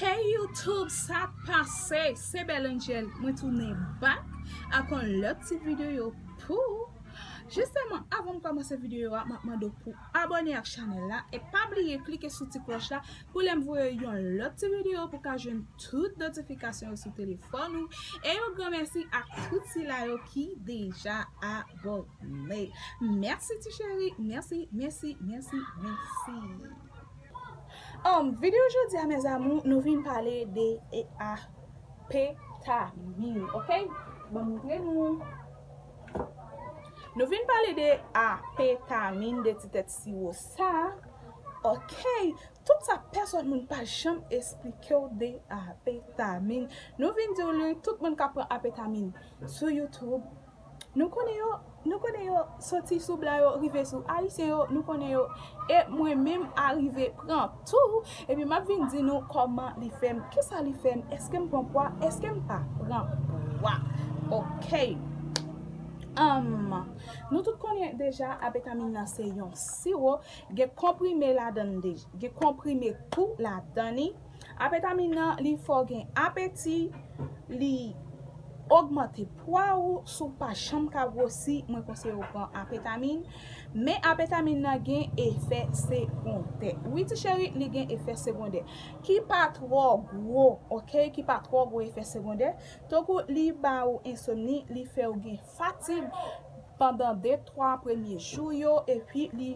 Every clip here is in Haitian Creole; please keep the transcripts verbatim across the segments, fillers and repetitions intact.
Hey YouTube, sa k pase? Se Belle Angel, mwen tounen back ak yon lòt ti videyo pou ou. Jisteman, avan m kòmanse videyo a, m ap mande w pou abòne ak chanèl la e pa bliye klike sou ti klòch la pou lè m voye yon lòt ti videyo pou ka jwenn tout notifikasyon yo sou telefòn ou. E yon gran mèsi ak tout sila yo ki deja abòne. Mèsi ti cheri, mèsi, mèsi, mèsi, mèsi. Um, videyo jodi a, mes amours, nou vin pale de e, apetamin, ok? Ban m montre nou. Nou vin pale de apetamin, de ti tèt siwo sa, ok? Tout sa pèsòn moun pa janm esplike w de apetamin. Nou vin di w li, tout moun k ap pran apetamin sou YouTube, nou konnen yo, nou konnen yo soti sou blan yo, rive sou ayisyen yo, nou konnen yo. E mwen menm a rive pran tou, epi m ap vin di nou kòman li fè m, kisa li fè m, èske m pran pwa, èske m pa pran pwa. Ok. Um, nou tout konnen deja, apetamin nan se yon siwo, gen konprime ladan l deja, gen konprime tou ladan li. Apetamin nan, li fè w gen apeti, li ogmante pwa ou. Si w pa janm ka gwosi, mwen konseye w pran apetamin. Men apetamin nan gen efè segondè. Wi, ti cheri, li gen efè segondè. Ki pa twò gwo, ok? Ki pa twò gwo efè segondè. Tankou li ba ou ensomni, li fè w gen fatig pandan de, twa premye jou yo, epi li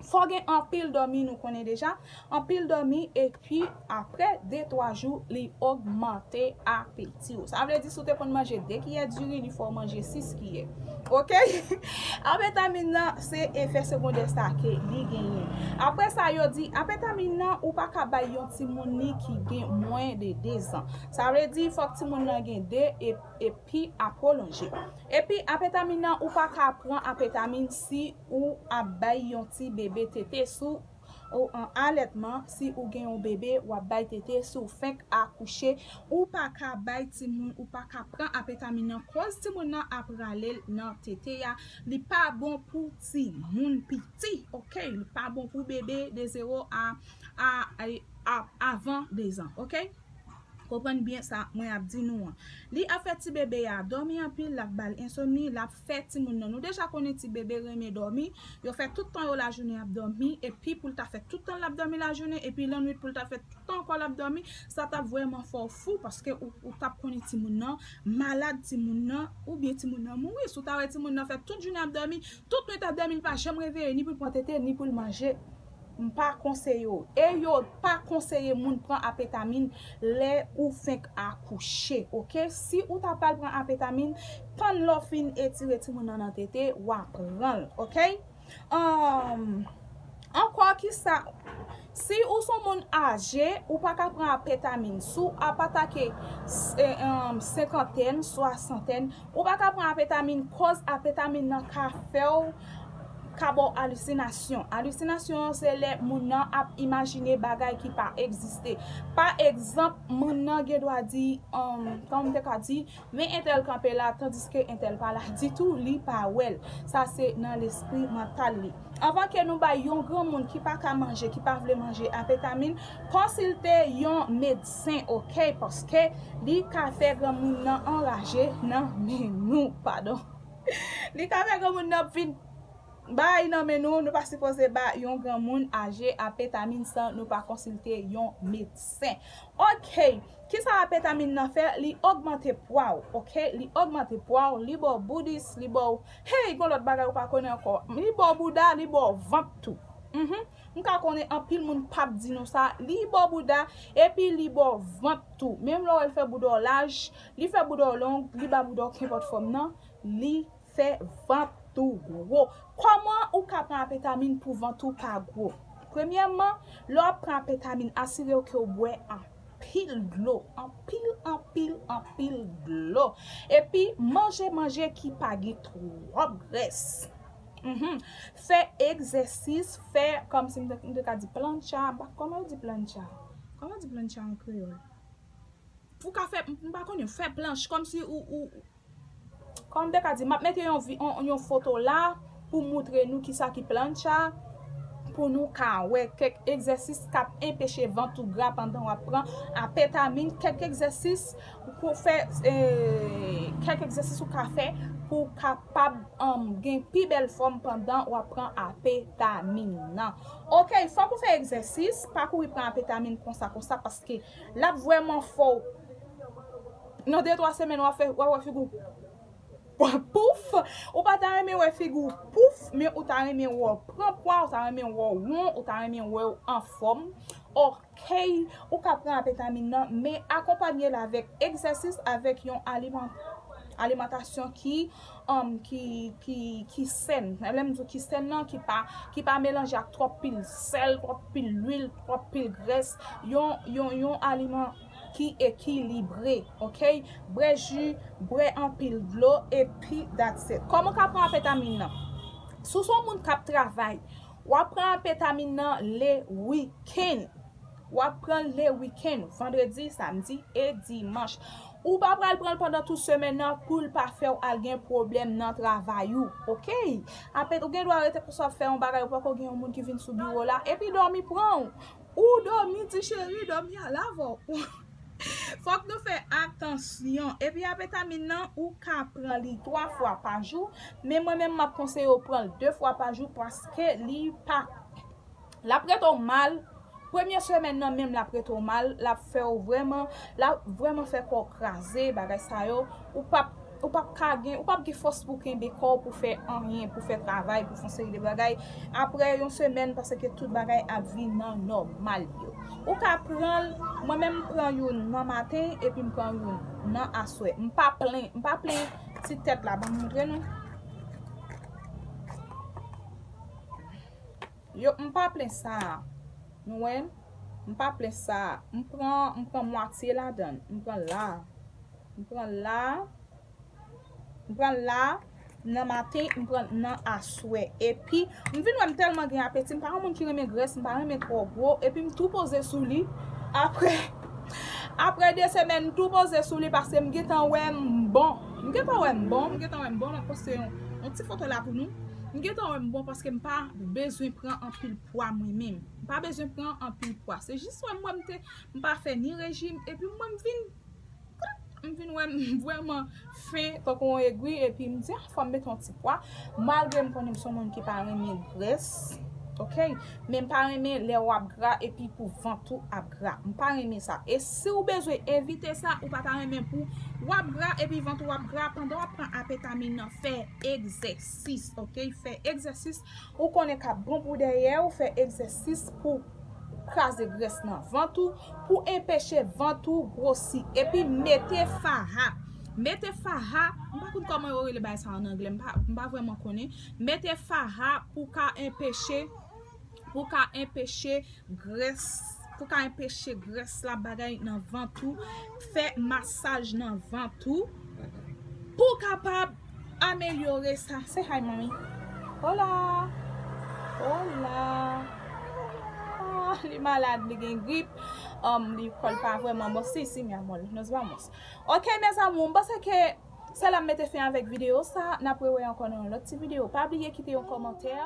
fò gen anpil dòmi, nou konnen deja. Anpil dòmi, epi apre de, twa jou, li ogmante apeti w. Sa vle di, si w te konn manje de kiyè diri, li fè w manje sis kiyè. Ok? Apetamin nan, se efè segondè sa ke li genyen. Apre sa, yo di, apetamin nan, ou pa ka bay yon timoun li ki gen mwen de de zan. Sa vle di, fòk timoun nan gen de e, epi a pwolonje. Epi, apetamin nan, ou pa ka pran apetamin si ou ap bay yon ti bebe tete, si w an alètman, si ou gen yon bebe, w ap bay tete, si w fenk akouche, ou pa ka bay timoun, ou pa ka pran apetamin nan, koz timoun nan ap rale l nan tete a. Li pa bon pou timoun piti, ok? Li pa bon pou bebe de zewo a, a, a, a, avan de zan, ok? Konprann byen sa mwen ap di nou an. Li ap fè ti bebe a dòmi anpil, l ap ba l ensomni, l ap fè timoun nan. Nou deja konnen ti bebe renmen dòmi. Yo fè tout tan yo lajounen ap dòmi, epi pou l ta fè tout tan l ap dòmi lajounen, epi lannwit pou l ta fè tout tan ankò l ap dòmi, sa t ap vrèman fè w fou, paske ou, ou t ap konnen timoun nan malad, timoun nan, oubyen timoun nan mouri. Si w ta wè timoun nan fè tout jounen ap dòmi, tout nwit ap dòmi, li pa janm reveye, ni pou l pran tete, ni pou l manje. M pa konseye w. E yo pa konseye moun pran apetamin lè ou fenk akouche, ok? Si ou ta pral pran apetamin, tann lè w fin etire timoun nan nan tete, w a pran l, ok? Ahn, ankò, kisa, si ou se yon moun aje, ou pa ka pran apetamin. Si w ap atake, eh, ahn, senkantèn, swasantèn, ou pa ka pran apetamin, koz apetamin nan ka fè w ka ba w alisinasyon. Alisinasyon an se lè moun nan ap imajine bagay ki pa egziste. Pa egzanp, moun nan gen dwa di, um, kòman m te ka di, men entèl kanpe la, tandiske entèl pa la ditou, li pa wè l. Sa se nan lespri mantal li. Anvan ke nou bay yon granmoun ki pa ka manje, ki pa vle manje apetamin, konsilte yon medsen, ok? Paske li ka fè granmoun nan anraje nan men nou, padon. Li ka fè granmoun nan vin bay nan men nou, nou pa sipoze ba yon granmoun aje apetamin san nou pa konsilte yon medsen. Ok, kisa apetamin nan fè? Li ogmante pwa w, ok? Li ogmante pwa w, li ba w boudis, li ba w, hey, gon lòt bagay ou pa konnen ankò. Li ba w bouda, li ba w vant tou. Mhm. M ka konnen anpil moun p ap di nou sa. Li ba w bouda, epi li ba w vant tou. Menm lè w wè l fè bouda w laj, li fè bouda w long, li ba bouda w kenpòt fòm nan, li fè vant ou gwo. Kòman ou ka pran apetamin pou vant ou pa gwo? Premyèman, lè w ap pran apetamin, asire w ke w bwè anpil dlo, anpil, anpil, anpil dlo. Epi, manje, manje ki pa gen twòp grès. Mhm. Fè egzèsis, fè, kòmsi m te, m te ka di plancha, m pa, kòman yo di plancha? Kòman yo di plancha an kreyòl? Pou ka fè, m, m pa konnen, fè planch, kòmsi ou, ou, kòman m te ka di, m ap mete yon vi-, yon, yon foto la pou moutre nou kisa ki plancha. pou nou ka wè kèk egzèsis k ap enpeche vant ou gra pandan w ap pran apetamin, kèk egzèsis pou fè, eh, kèk egzèsis ou ka fè pou w kapab, um, gen pi bèl fòm pandan w ap pran apetamin nan. Ok, fòk ou fè egzèsis, pa kouri pran apetamin konsa konsa, paske l ap vrèman fè w nan de twa semèn, w ap fè, w ap wè figi w pouf. Ou pa ta renmen wè figi w pouf, men ou ta renmen wè w pran pwa, ou ta renmen wè w won, ou ta renmen wè w anfòm. Ok, ou ka pran apetamin nan, men akonpanye l avèk egzèsis, avèk yon aliman-, alimantasyon ki, um, ki, ki, ki sèn. Lè m di w ki sèn nan, ki pa, ki pa melanje ak twòp pil sèl, twòp pil lwil, twòp pil grès. Yon, yon, yon aliman ki ekilibre, ok? Bwè ji, bwè anpil dlo, epi that's it. Kòman w ka pran apetamin nan? Si w se yon moun k ap travay, w ap pran apetamin nan le wikenn. W ap pran l le wikenn, vandredi, samdi e dimanch. Ou pa pral pran l pandan tout semèn nan pou l pa fè w al gen pwoblèm nan travay ou, ok? Apre, ou gen dwa rete konsa w ap fè yon bagay, ou poko gen yon moun ki vin sou biwo la, epi dòmi pran w. Ou dòmi, ti cheri, dòmi al avè w. Fòk nou fè atansyon. Epi apetamin nan, ou ka pran li twa fwa pa jou, men mwen menm, m ap konseye w pran l de fwa pa jou paske li pa, l ap rete w mal. Premye semèn nan menm, l ap rete w mal, l ap fè w vrèman, l ap vrèman fè kò w kraze, bagay sa yo. Ou p ap, ou p ap ka gen, ou p ap gen fòs pou kenbe kò w, pou fè anyen, pou fè travay, pou fè yon seri de bagay. Apre yon semèn, paske tout bagay ap vin nan nòmal yo. Ou ka pran l, mwen menm m pran youn nan maten, epi m pran youn nan aswè. M pa plen, m pa plen ti tèt la, ban m montre nou. Yo, m pa plen sa a. Nou wè? M pa plen sa a. M pran, m pran mwatye ladan l. M pran la. M pran la. M pran la nan maten, m pran nan aswè. Epi, m vin wè m tèlman gen apeti, m pa yon moun ki renmen grès, m pa renmen twò gwo. Epi m tou poze sou li. Apre, apre de semèn, m tou poze sou li paske m gentan wè m bon. M gentan wè m bon, m gentan wè m bon, m ap poste yon, yon ti foto la pou nou. M gentan wè m bon paske m pa bezwen pran anpil pwa mwen menm. M pa bezwen pran anpil pwa. Se jis wè m wè m te, m pa fè ni rejim, epi m wè m vin, m vin wè m vrèman fen, tankou yon egwi, epi m di, ah, fò m mete yon ti pwa. Malgre m konnen m se yon moun ki pa renmen grès, ok? Men m pa renmen lè w ap gra epi pou vant ou ap gra. M pa renmen sa. E si w bezwen evite sa, ou pa ta renmen pou w ap gra epi vant ou ap gra pandan w ap pran apetamin nan, fè egzèsis, ok? Fè egzèsis. Ou konnen k ap bon pou dèyè w, fè egzèsis pou kraze grès nan vant ou, pou enpeche vant ou gwosi. Epi mete faha. Mete faha, m pa konn kòman yo rele bagay sa an anglè, m pa, m pa vrèman konnen. Mete faha pou ka enpeche, pou ka enpeche grès, pou ka enpeche grès la bagay nan vant ou, fè masaj nan vant ou, pou kapab amelyore sa. Say hi, mami. Hola. Hola. Ah, li malad, li gen grip. Um, li kò l pa vrèman bon. Si, si, mi amor, nos vamos. Ok, mes amours, m panse ke se la m mete fen avèk videyo sa. N ap rewè ankò nan yon lòt ti videyo. Pa bliye kite yon kòmantè.